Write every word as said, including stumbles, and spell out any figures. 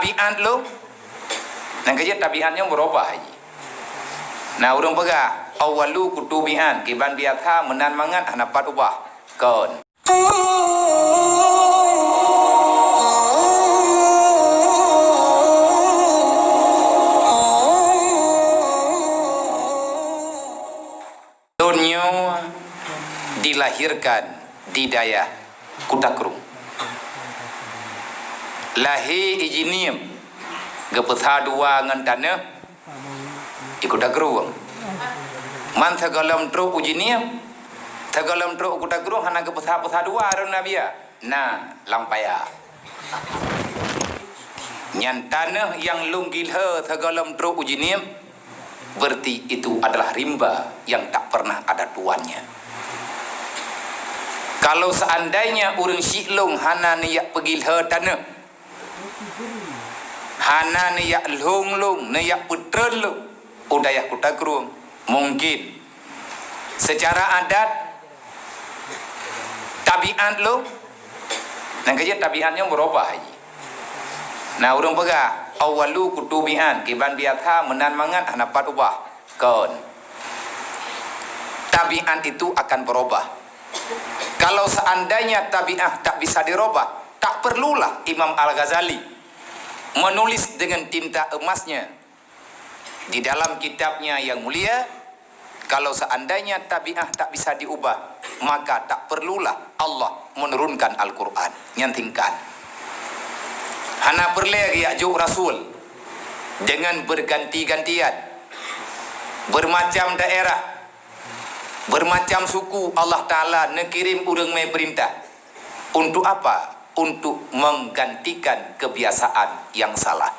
Tabiat lôn. Nyang keujeuet tabiat nyoe beurubah jih. Na ureuëng peugah, "Awwalu kutubian, kiban biasa meunan mangat hana pat ubah." Kon. Lôn nyoe dilahirkan di dayah Kuta Krueng. Lahé i Jineum, geupeusa dua ngon taneuh di Kuta Krueng. Man sigohlom trok u Jineum, sigohlom trok u Kuta Krueng hana geupeusa-peusa dua droeneuh biya. Na, lam paya. Nyan taneuh nyang lôn gilhé sigohlom trok u Jineum, berarti itu adalah rimba yang tak pernah ada tuannya. Kalau seandainya ureuëng syiek lôn hana neujak peugilhé taneuh, hana neujak lhong lôn, neujak peutreun lôn u dayah Kuta Krueng, mungkin secara adat, tabiat lôn, nyang keujeuet tabiat nyoe beurubah jih. Na ureuëng peugah, "Awwalu kutubian, kiban biasa meunan mangat hana pat ubah." Kon. Tabiat itu akan berubah. Kalau seandainya tabiat tak bisa dirubah, tak perlulah Imam Al-Ghazali menulis dengan tinta emasnya di dalam kitabnya yang mulia, kalau seandainya tabiat tak bisa diubah, maka tak perlulah Allah menurunkan Al-Quran. Nyan tingkat. Hana peureulée geujak jok rasul dengan berganti-gantian, bermacam daerah, bermacam suku Allah Ta'ala neukirim ureuëng mé peurintah. Untuk apa? Untuk menggantikan kebiasaan yang salah.